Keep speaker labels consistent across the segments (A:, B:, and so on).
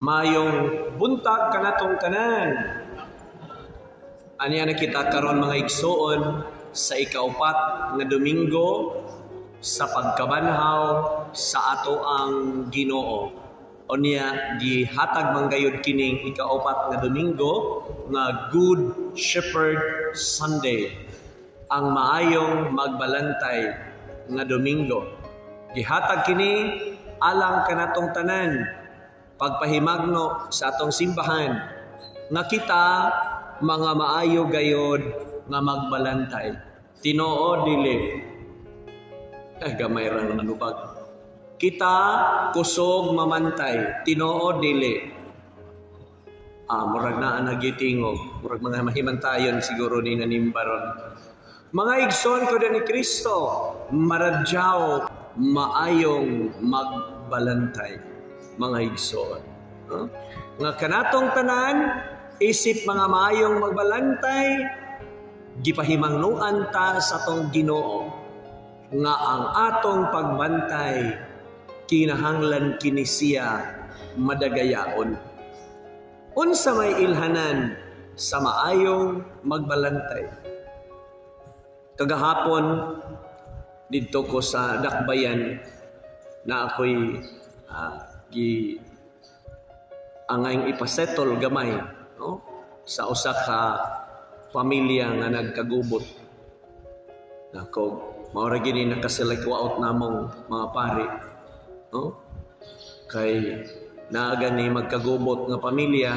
A: Maayong buntag kanatong tanan. Ania na kita karon, mga igsoon, sa ikaupat nga Domingo sa pagkabanhaw sa ato ang Ginoo. Unya gihatag man gayud kining ikaupat nga Domingo nga Good Shepherd Sunday. Ang maayong magbalantay nga Domingo. Gihatag kini alang kanatong tanan, pagpahimagno sa atong simbahan nga kita mga maayo gayod nga magbalantay. Tinoo dili? Eh, gamay ra nga nubag. Kita kusog mamantay. Tinoo dili? Ah, murag naa nagitingog. Murag mga mahimantayon siguro ni nanimbaron. Mga igsoon ko ni Kristo, maradyaw maayong magbalantay, mga igsoon. No? Nga kanatong tanan, isip mga maayong magbalantay, gipahimangnuan ta sa atong Ginoo nga ang atong pagbantay kinahanglan kini siya madagayaon. Unsa may ilhanan sa maayong magbalantay? Kagahapon didto ko sa Dakbayan na ako'y gi angayng ipasettle gamay, no, sa usa ka pamilya nga nagkagubot. Nako, mao ra gini nakaselekwaot namong mga pari, no, kay naa gani magkagubot nga pamilya,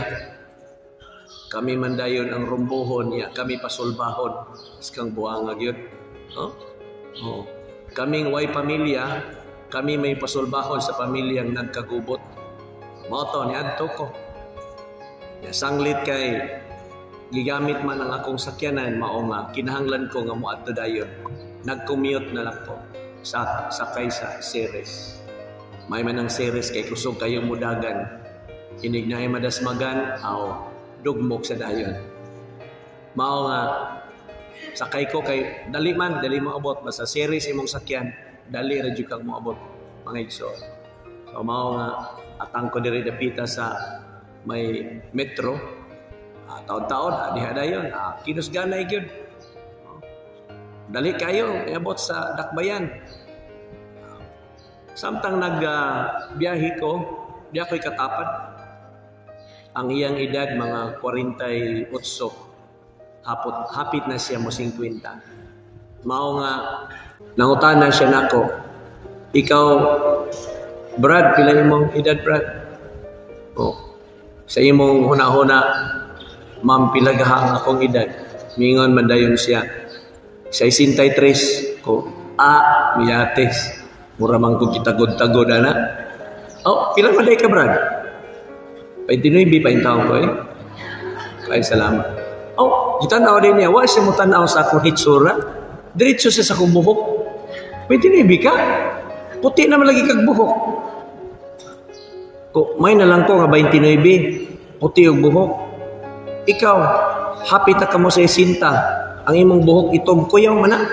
A: kami man dayon ang rumbuhon niya, kami pasulbahon kang buanga gyud, no? Oh. Kaming way pamilya, kami may pasulbahon sa pamilyang nagkagubot. Mao to niadto ko. Ya, sanglit kay gigamit man ang akong sakyanan, mao nga kinahanglan ko nga moadto dayon. Nag-commute na lang ko sa sakay sa Ceres. May man ang Ceres kay kusog kayo mudagan. Inig naay madasmagan, aw dugmok sa dayon. Mao nga sakay ko kay dali man, dali mo abot basta Ceres imong sakyan, dali ra jud kang moabot, mga igsoon. So mao nga atang ko diri dapita sa may metro. Ah, taon-taon diha dayon, kinos ganay gyud. Dali kayo iabot sa Dakbayan. Samtang nag biyahe ko, di ako'y katapad. Ang iyang edad mga 48. Hapot, hapit na siya mo 50. Mao nga nangutana siya nako. "Ikaw, Brad, pila imong edad, Brad?" "Oh, sa imong huna-huna, ma'am, pila gaha ang akong edad?" Mingon man dayon siya. "63" ko. "Ah, miyates. Mura man ko kitagod-tagod ana." "Oh, pila man day ka, Brad?" "29 pa yung taon ko eh." "Ay, salamat." Oh, gitanaw din niya. Wa siya mo tanaw sa akong hitsura. Diretso siya sa akong buhok. "29 ka? Puti naman lagi kag buhok." Ko, may na lang ko nga 29. Puti og buhok. Ikaw, hapit na kamo sa isinta. Ang imong buhok itom, kuyaw man na.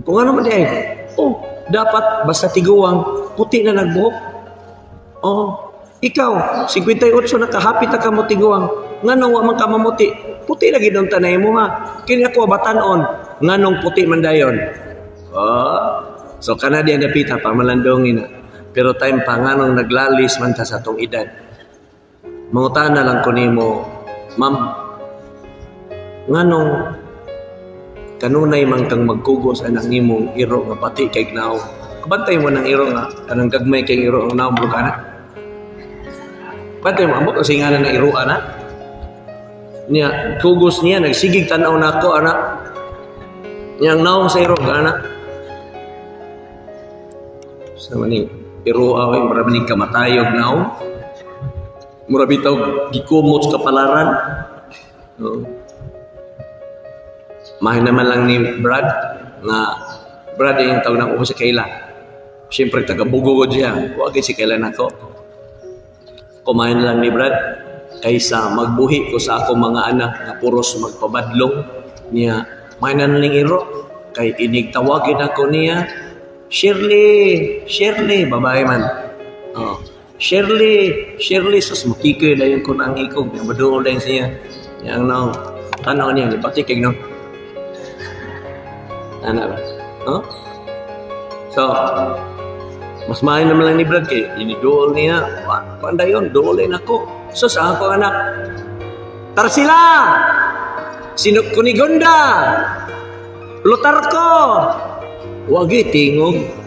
A: Kung ano man di ay, oh, dapat basta tiguang, puti na nagbuhok. Oh, ikaw, 58 na ka, hapit na ka mo tiguang. Nganong wa man ka mamuti? Puti lagi dong tanay mo ha. Kini ako batanon, nganong puti man dayon? Oh, so kana diya dapita pamalandongin na. Pero time pa nganong naglalis man ta sa atong edad. Mangutana lang ko nimo, ma'am, nganong kanunay man kang magkugos anang imong iro nga pati kay gnaw? Kabantay mo ng iro nga kanang gagmay kay iro ang naong bro kana. Bantay mo ambot o singalan ng iro ana. Niya kugos niya nagsigig tan-aw nako ana. Niyang naong sa iro ana. Sa mani iro away mura man kamatayog naong. Mura bitaw gikumot sa kapalaran. No. Mahay naman lang ni Brad nga Brad yung tawag ng sa kaila. Siyempre, taga-Bogo ko siya. Huwag si kaila nako. Kumain lang ni Brad kaysa magbuhi ko sa akong mga anak nga puros magpabadlong niya. May ling iro kay inig tawagin ako niya, "Shirley, Shirley," babae man. Oh. Shirley, Shirley, sus mutikoy dayon ko ang ikog, maduol dayon siya. Yang no, tanaw niya, ipatikig no. Ana ba? Huh? So, mas maayo naman lang ni Brad kay iniduol niya, kuan dayon, duolin ako. So sa ako anak, Tarsila! Sino Kunigunda? Plutarco! Wagi tingog.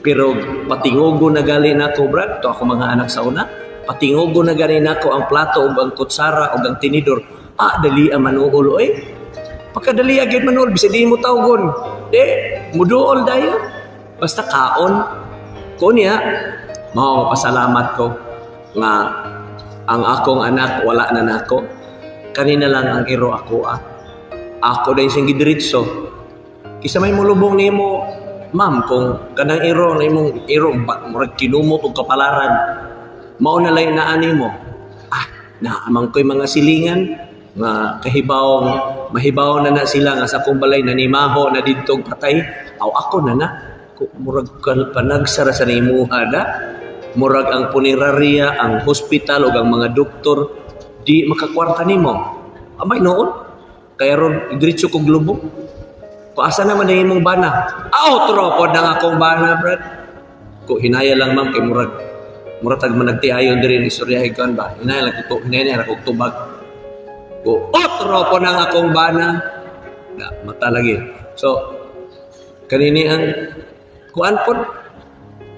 A: Pero patingogo na gali nako, Brad, to ako mga anak sa una. Patingogo na gali nako ang plato ug ang kutsara ug ang tinidor. Ah, dali ang manuol oy. Pagkadali gyud manuol bisag di mo tawgon. Di, muduol dayon. Basta kaon. Ko niya, mao pasalamat ko nga ang akong anak wala na nako. Kanina lang ang iro ako ah. Ako din siyang gidiretso. Kisa may mulubong nimo, ma'am, kung kanang iro na imong iro, ba, murag kinumot og kapalaran, mao na lang naani mo. Ah, naamang ko'y mga silingan, nga kahibawong, mahibaw na na sila nga sa akong balay nanimaho na didtog patay, aw ako na na. Murag panagsara sa nimuha da. Murag ang punerarya, ang hospital ug ang mga doktor di makakwarta nimo. Amay noon. Kaya ron diretso kog lubong. Kung asa naman na imong bana? Ah, otro pod ang akong bana, Brad. Ko hinaya lang, ma'am, kay murag murag tag managtiayon diri ni istoryahe kan ba. Hinaya lang ko, hinaya lang kog tubag. Ko otro pod ang akong bana. Na mata lagi. So kanini ang kuan pod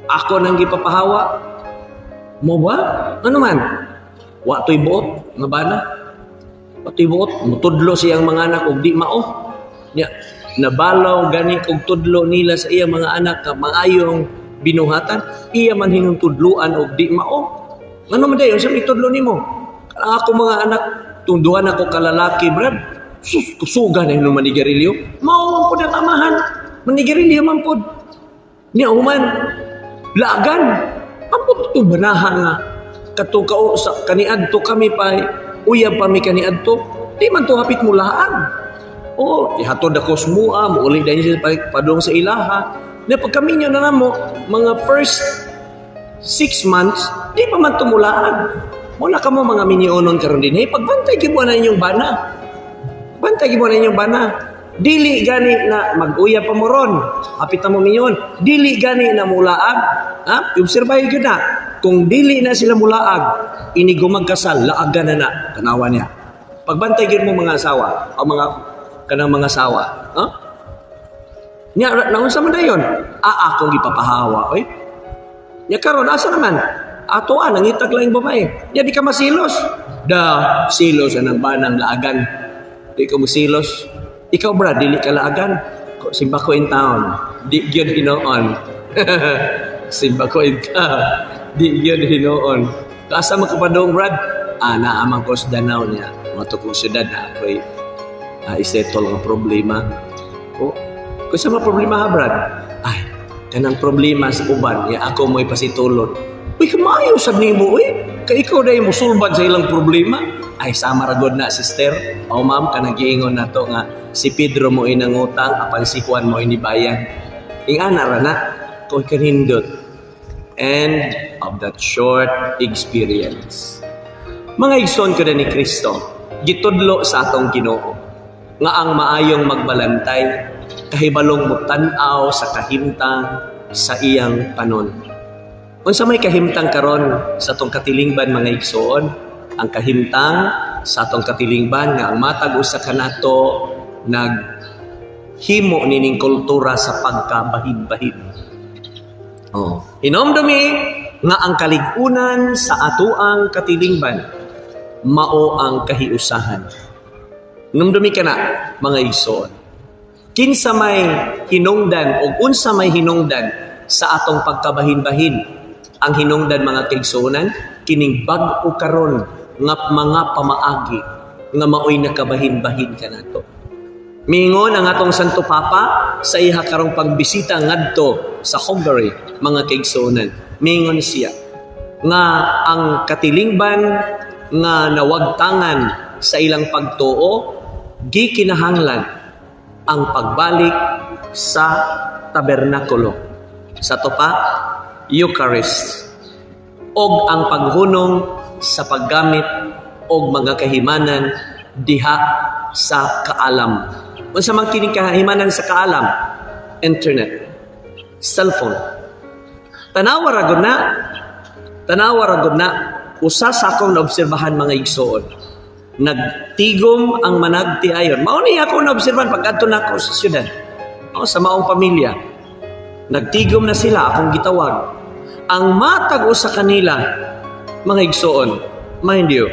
A: ako nang gipapahawa mo ba? Ano man? Wa to'y buot nga bana. Wa to'y buot, mutudlo siyang mga anak og di mao. Nya nabalaw gani kog tudlo nila sa iya mga anak ka maayong binuhatan, iya man hinong tudluan og di mao. Ngano man dayon sa mitudlo nimo? Kanang ako mga anak, tunduhan ako kalalaki, Brad. Sus, kusuga na yung manigarilyo. Mao man pod ang amahan. Manigarilyo man pod. Nya human lagan. Ambot to banaha nga katong kao sa kaniadto kami pa uyab pa mi kaniadto di man to hapit mo laag. Oo, ihatod ako sa mua, muuli dahil siya padung sa ilaha. Na pagkaminyo na namo, mga first 6 months, di pa man tumulaag. Wala ka mo mga minyonon karon din. Hey, pagbantay gyud mo na inyong bana. Bantay gyud mo na inyong bana. Dili gani na mag-uyab pa mo ron. Hapit na mo minyon. Dili gani na mulaag. Ha? Obserbahin gyud na. Kung dili na sila mulaag, ini gumagkasal, laagan na na. Tanawa niya. Pagbantay gyud mo mga asawa o mga kanang mga asawa. Ha? Nya naunsa man dayon? Ah, akong gipapahawa oy. Nya karon asa naman? Ato ah, nangitag lang yung babae. Nya di ka masilos. Da silos anang banang laagan. Di ka mosilos. Ikaw, bra, dili ka laagan. Simba ko in town. Di gyud hinoon. Simba ko in town. Di gyud hinoon. Kaasa man kapadong, Brad? Ah, naamang ko sa Danao niya. Mga kong syudad na ako'y isettle ang problema. Ko, kung sa mga problema ha, Brad? Ay, kanang problema sa uban, ya ako mo'y pasitulon. Uy, kamayo sad nimo, uy. Kay ikaw dahil musulbad sa ilang problema. Ay, sama ra gud na, sister. O ma'am, kanang giingon nato nga si Pedro mo inangutang, apan si Juan mo inibayan. Ingana ra na, kung kanindot. End of that short experience. Mga igsoon ko na ni Kristo, gitudlo sa atong Ginoo nga ang maayong magbalantay kahibalong motan-aw sa kahimtang sa iyang panon. Unsa may kahimtang karon sa atong katilingban, mga igsoon? Ang kahimtang sa atong katilingban nga ang matag usa kanato nag himo nining kultura sa pagkabahin-bahin. Oh. Hinomdumi nga ang kalig-unan sa atoang katilingban mao ang kahiusahan. Hinumdumi ka na, mga igsoon. Kinsa may hinungdan o unsa may hinungdan sa atong pagkabahin-bahin? Ang hinungdan, mga kaigsuonan, kining bag-o karon nga mga pamaagi nga maoy nakabahin-bahin kanato. Mingon ang atong Santo Papa sa iha karong pagbisita ngadto sa Hungary, mga kaigsuonan. Mingon siya nga ang katilingban nga nawagtangan sa ilang pagtuo gikinahanglan ang pagbalik sa tabernakulo. Sa to pa, Eucharist. Og ang paghunong sa paggamit og mga kahimanan diha sa kaalam. Unsa man kini kahimanan sa kaalam? Internet, cellphone. Tanawa ra gud na. Tanawa ra gud na. Usa sa akong naobserbahan, mga igsoon. Nagtigom ang managtiayon. Mao ni ako naobserbahan pag adto nako sa syudad. O, sa maong pamilya. Nagtigom na sila, akong gitawag. Ang matag usa kanila, mga igsoon, mind you,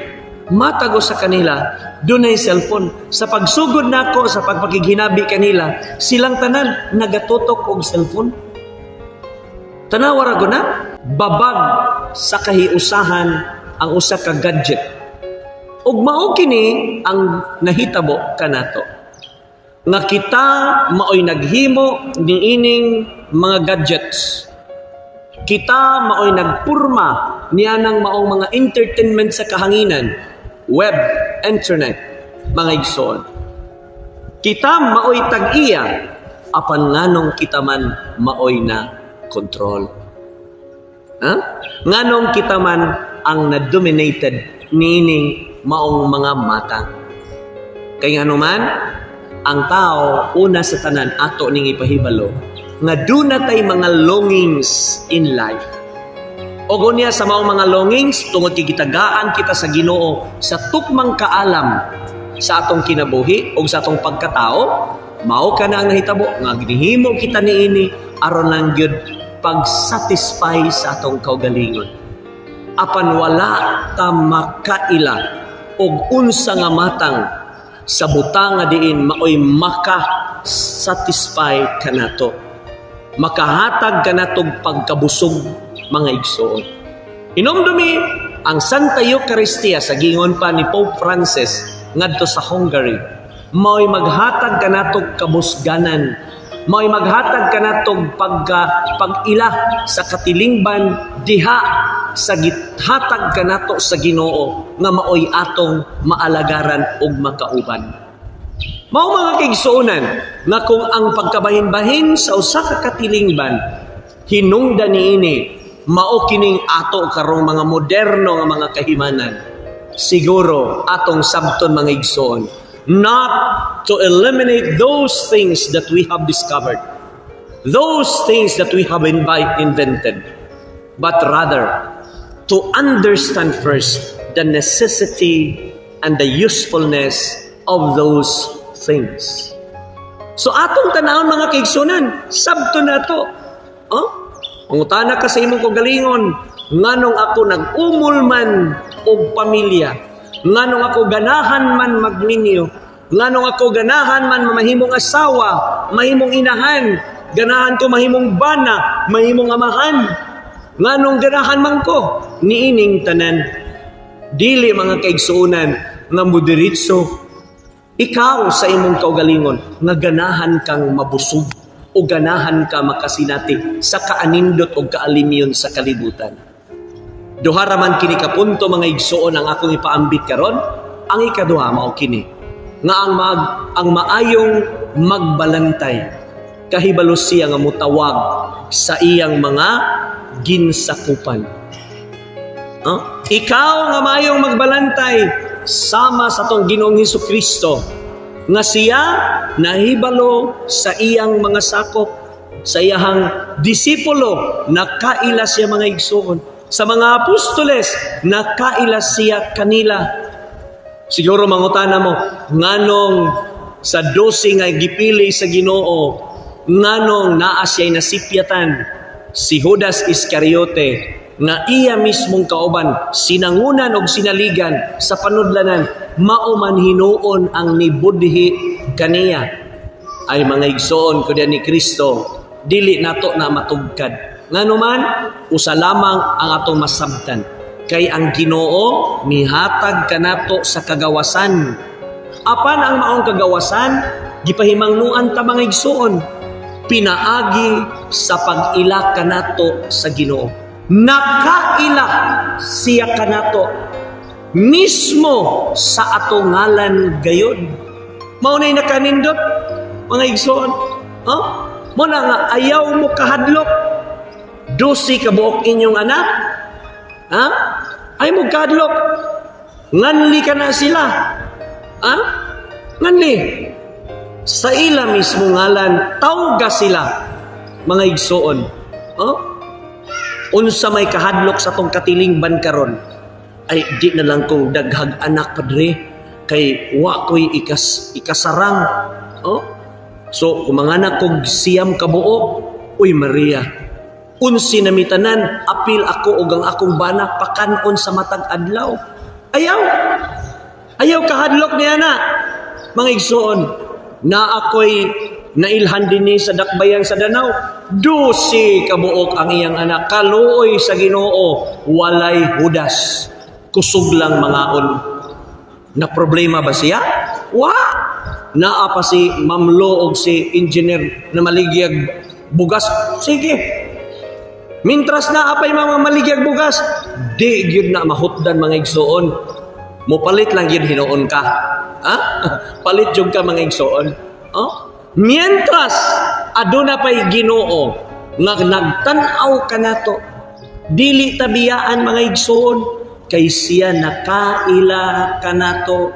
A: matag usa kanila, dunay cellphone. Sa pagsugod nako, sa pagpakighinabi kanila, silang tanan nagatutok og cellphone. Tanawa ra gud na, babag sa kahiusahan ang usa ka gadget. Ug mao kini ang nahitabo kanato. Nga kita maoy naghimo niining mga gadgets. Kita maoy nagpurma niyanang maong mga entertainment sa kahanginan, web, internet, mga igsoon. Kita maoy tag-iya, apan nganong kita man maoy na control? Ha? Nganong kita man ang na-dominated niining maong mga mata? Kay ngano man, ang tao, una sa tanan, ato ning ipahibalo nga duna tay mga longings in life. Og unya sa maong mga longings, tungod kay gitagaan kita sa Ginoo sa tukmang kaalam sa atong kinabuhi o sa atong pagkatao, mao kana ang nahitabo nga ginihimo kita niini aron lang gyud pag-satisfy sa atong kaugalingon. Apan wala ta makaila og unsa nga matang sa butang nga diin maoy maka satisfy kanato. Makahatag kanatog pagkabusog, mga igsoon. Hinumdumi ang Santa Eucharistia, sa gingon pa ni Pope Francis ngadto sa Hungary, mao'y maghatag kanatog kabusganan, mao'y maghatag kanatog pagka pag-ila sa katilingban diha sa gihatag kanato sa Ginoo nga maoy atong maalagaran ug makauban. Mao, mga kaigsuonan, nga kung ang pagkabahin-bahin sa usa ka katilingban hinungdan niini mao kining ato karong mga moderno nga mga kahimanan, siguro atong sabton, mga igsoon, not to eliminate those things that we have discovered, those things that we have invented, but rather to understand first the necessity and the usefulness of those things. So atong tanawon, mga kaigsunan, sabto na to. Oh? Mangutana ka sa imong kaugalingon, nganong ako nag-umol man og pamilya, nganong ako ganahan man magminyo, nganong ako ganahan man mahimong asawa, mahimong inahan, ganahan ko mahimong bana, mahimong amahan, nganong ganahan man ko niining tanan? Dili, mga kaigsuonan, nga mudiritso ikaw sa imong kaugalingon nga ganahan kang mabusog o ganahan ka makasinati sa kaanindot o kaalimyon sa kalibutan. Duha ra man kini ka punto, mga igsoon, ang akong ipaambit karon. Ang ikaduha mao kini nga ang maayong magbalantay kahibalo siya nga mutawag sa iyang mga ginsakupan. No? Ikaw nga maayong magbalantay, sama sa atong Ginoong Hesus Kristo nga siya nahibalo sa iyang mga sakop, sa iyahang disipulo nakaila siya, mga igsoon. Sa mga apostoles, nakaila siya kanila. Siguro mangutana mo, nganong sa 12 nga gipili sa Ginoo, nganong naa siya'y nasipyatan si Judas Iscariote nga iya mismong kauban sinangunan og sinaligan sa panudlanan, mao man hinuon ang nibudhi kaniya? Ay, mga igsoon ko ni Kristo, dili nato na matugkad. Ngano man, usa lamang ang atong masabtan, kay ang Ginoo mihatag kanato sa kagawasan. Apan ang maong kagawasan gipahimangnuan ta, mga igsoon, pinaagi sa pag-ila kanato sa Ginoo. Nakaila siya kanato mismo sa atong ngalan gayod. Mao nay nakanindot, mga igsoon. Oh? Mao na nga ayaw mo kahadlok. 12 ka buok inyong anak. Ha? Ayaw mo kahadlok. Nganli ka na sila. Ha? Nganli. Sa ila mismo ngalan, tawga sila, mga igsoon. Oh? Unsa may kahadlok sa tong katilingban karon? "Ay, di na lang ko daghag anak, padre, kay wa ko'y ikasarang." Oh? So, kung manganak kog 9 ka buok, uy Maria, 11 na mitanan, apil ako og ang akong bana pakanon sa matag adlaw. Ayaw! Ayaw kahadlok niya na. Mga igsoon, na ako'y nailhan dinhi sa Dakbayan sa Danao, 12 kabuok ang iyang anak. Kaluoy sa Ginoo, walay hudas. Kusog lang mangaon. Na problema ba siya? Wa! Naa pa si Mamlo og si engineer na maligyag bugas. Sige. Mintras naa pa'y mga maligyag bugas, di gyud na mahutdan, mga igsoon. Mopalit lang gyud hinuon ka. Ha? Palit jud ka, mga igsoon. Oh? Mientras aduna pa'y Ginoo nga nagtan-aw kanato, dili tabiyaan, mga igsoon, kay siya nakaila kanato.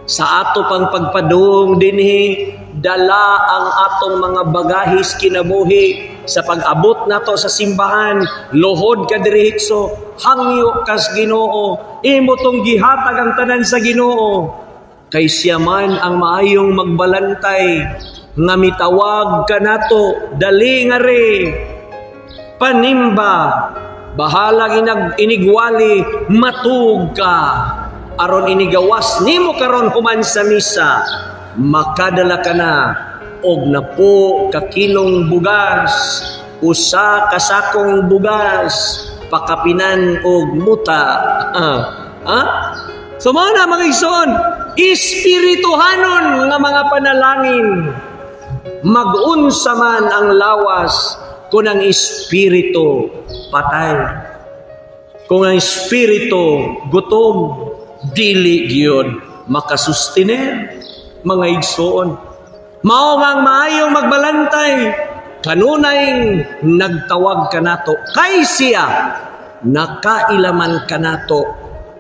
A: Sa ato pang pagpadung dinhi, dala ang atong mga bagahis kinabuhi. Sa pag-abot nato sa simbahan, luhod ka diretso, hangyo kas Ginoo, imo tong gihatag ang tanan sa Ginoo, kay siya man ang maayong magbalantay nga mitawag kanato, "Dali ngari, panimba." Bahalag inigwali, matug ka aron inigawas nimo karon human sa misa, makadala ka na og 10 ka kilong bugas, 1 ka sakong bugas, pakapinan og muta. Ah, ah? So mao na, mga igsoon, espirituhanon nga mga panalangin. Mag-unsa man ang lawas kung ang espiritu patay. Kung ang espiritu gutom, dili gyud makasustiner, mga igsoon. Mao nga ang maayong magbalantay kanunay nagtawag kanato kay siya nakailaman kanato,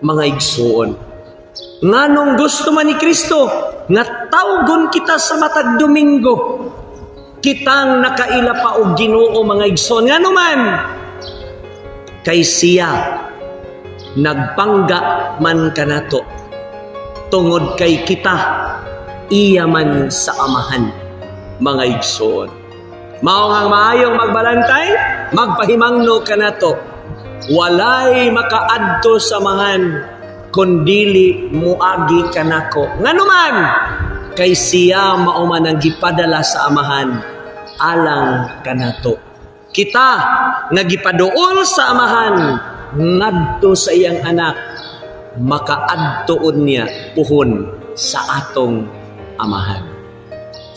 A: mga igsoon. Nganong gusto man ni Kristo nga tawgon kita sa matag Domingo, kitang nakaila pa og Ginoo, mga igsoon? Ngano man? Kay siya nagpangga man kanato tungod kay kita iya man sa Amahan, mga igsoon. Mao nga maayong magbalantay magpahimangno kanato, "Walay makaadto sa Amahan kun dili muagi kanako." Ngano man? Kay siya mao man ang gipadala sa Amahan alang kanato. Kita nga gipaduol sa Amahan ngadto sa iyang anak, makaadto niya puhon sa atong Amahan.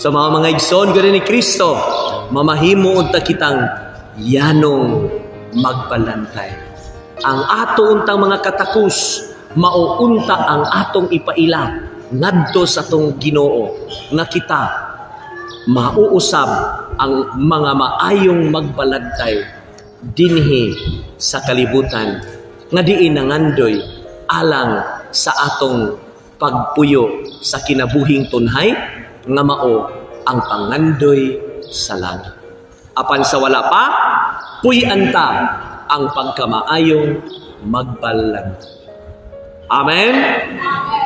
A: Sa mga igsoon ko ni Kristo, mamahimo unta kitang yanong magbalantay. Ang ato untang mga katakus, mauunta ang atong ipaila ngadto sa atong Ginoo nga kita mauusab ang mga maayong magbalantay dinhi sa kalibutan nga diin nangandoy alang sa atong pagpuyo sa kinabuhing tunhay nga mao ang pangandoy sa langit. Apan sa wala pa, puy-an ta ang pagkamaayong magbalantay. Amen? Amen.